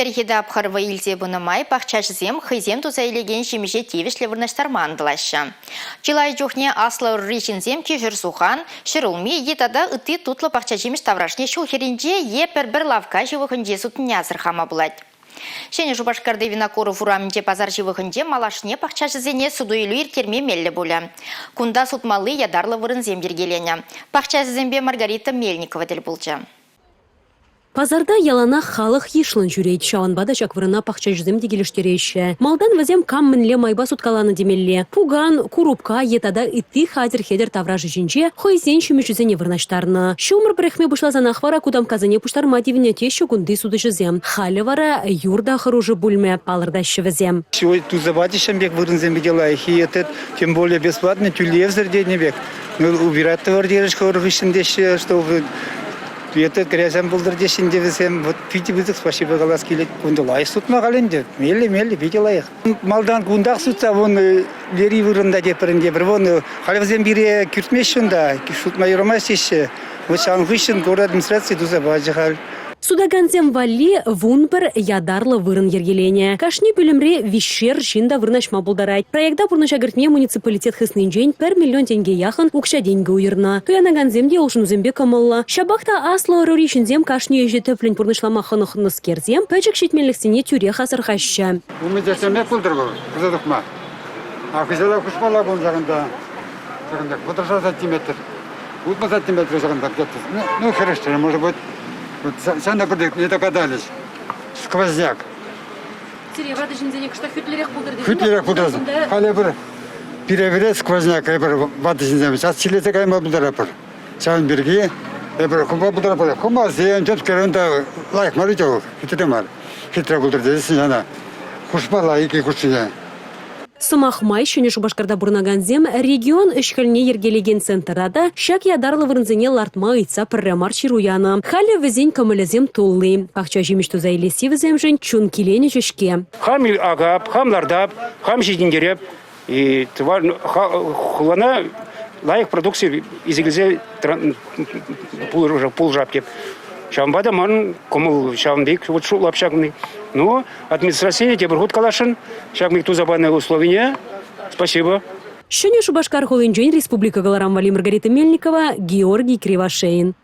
Кӗрхи тапхӑр вӑй илсе пынӑ май пахчаҫӑсем хӑйсем туса илекен ҫимӗҫе тивӗҫлӗ вырнаҫтарма ӑнтӑлаҫҫӗ. Чылай чухне аслӑ ӑрри ҫынсем кишӗр-сухан, ҫӗрулми е тата ытти тутлӑ пахчаҫимӗҫ таврашне ҫул хӗрринче е пӗр-пӗр лавкка ҫывӑхӗнче сутнине асӑрхама пулать. Ҫӗнӗ Шупашкарти Винокуров урамӗнче пасар ҫывӑхӗнче малашне пахчаҫӑсене суту-илӳ ирттерме меллӗ пулӗ. Кунта сутмалли ятарлӑ вырӑнсем йӗркеленӗ. Пахчаҫӑсемпе Маргарита Мельникова тӗл пулчӗ. Пасарта яланах халӑх йышлӑн ҫӳрет, ҫавӑнпа та ҫак вырӑна пахчаҫӑсем те килӗштереҫҫӗ. Малтан вӗсем кам мӗнле майпа суткаланӑ темелле. Пукан, курупка е тата ытти хатӗр-хӗтӗр таврашӗ ҫинче хӑйсен ҫимӗҫӗсене вырнаҫтарнӑ. Ҫумӑр пӗрӗхме пуҫласанах вара кутамккасене пуҫтарма тивнӗ теҫҫӗ кунти сутуҫӑсем. Халӗ вара юр та хӑрушӑ пулмӗ, палӑртаҫҫӗ вӗсем. Туса пачӗҫ ҫавӑн пек вырӑнсем питӗ лайӑх. И этот, тем более бесплатно, тӳлевсӗр тенӗ пек. Ну, убирать тӑвӑр терӗҫ хӑвӑр хыҫҫӑн теҫҫӗ, что Это грязян пултӑр теҫҫӗ ӗнтӗ вӗсем. Вот питӗ пысӑк спасибо калас килет. Кунта лайӑх сутма халь ӗнтӗ. Меллӗ, меллӗ, питӗ лайӑх. Малтан кунтах сутса вон лери вырӑнта тепӗр ӗнтӗ пӗр вон халь вӗсем пире кӳртмеҫҫӗ унта, сутма юрамасть теҫҫӗ. Вот ҫавӑн хыҫҫӑн город администраци туса пачӗ халь. Сутакансем валли 11 ятарлӑ вырӑн йӗркеленӗ. Кашни пӳлӗмре виҫшер ҫын та вырнаҫма пултарать. Проекта пурнӑҫа кӗртме муниципалитет хыснинчен пӗр миллион тенке яхӑн укҫа-тенкӗ уйӑрнӑ. Туянакансем те улшӑнусемпе кӑмӑллӑ. Ҫапах та аслӑ ӑрури ҫынсем кашни ӗҫе тӗплӗн пурнӑҫлама хӑнӑхнӑскерсем пӗчӗк ҫитменлӗхсене тӳрех асӑрхаҫҫӗ. Умӗнче пултӑр вӑл, пырса тухма. А хыҫала хушмалла пулнӑ ҫакӑнта. Ҫакӑнта 30 сантиметр. 60 сантиметр ҫакӑнта где-то. Ну, хӗрӗштерӗ, может быть. Вот ҫавна пӗр не догадались. Сквозняк. Сире ватӑ ҫынсене кӑштах хӳтлӗрех пултӑр тесе. Хӳтлӗрех пултӑр. Халӗ пӗр пире вӗрет сквозняк, эпир ватӑ ҫынсем час чирлесе кайма пултаратпӑр. Ҫавӑн пирки эпир хумпа пултаратпӑр. Хумасем, тӗпскер унта лайӑх мар ӗнтӗ вӑл, хитре мар. Хитре пултӑр тесен ӑна хушмалла икӗ хушшине. Сӑмах май, Ҫӗнӗ Шупашкарта пурӑнакансем регион ӗҫ-хӗлне йӗркелекен центра та ҫак ятарлӑ вырӑнсене лартма ыйтса пӗрре мар ҫыру янӑ. Халӗ вӗсен кӑмӑлӗсем тулли. Пахча ҫимӗҫ туса илесси вӗсемшӗн чун киленӗҫӗ-ҫке. Хам акап, хам лартап, хам ҫитӗнтереп. И тӑван хулана лайӑх продукци илсе килсе пулӑшап теп. Ҫавӑнпа та ман кӑмӑл ҫавӑн пек вот шутлап ҫакни. Ну, администрацине тепӗр хут каласшӑн, ҫак пек туса панӑ условине спасибо. Ҫӗнӗ Шупашкар хулинчен республика кӑларам валли Маргарита Мельникова, Георгий Кривошеин.